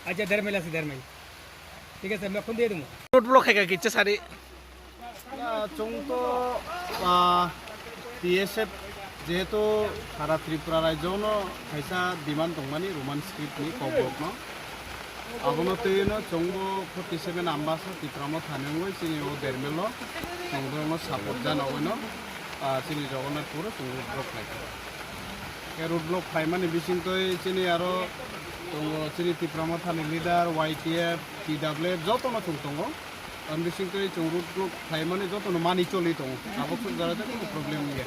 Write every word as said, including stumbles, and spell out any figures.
Acha, der mail ase, der mail. Thik ase, ami ekhon diye dimu. Road block khai kha kicha sari. Na, chwng to, ah, T S F jehetu sara Tripura rajyo no kaisa demand tongmani Roman script ni kokborok no. Abono twi no chwngbo forty seven Ambasa Tipra Motha ni wngwi chini o dermelo chwng borokno support jana wino, ah, chini Jagannathpur o chwng road block khlai kha. Khe road block khlaimani bisingtwi chini aro tongo chini Tipra Motha ni leader, Y T F, T W F jotono chwng tongo. Ani bisingtwi chwng road block khlaimani jotono mani choli tongo. Tabuk suk jora tei kunu problem wngya.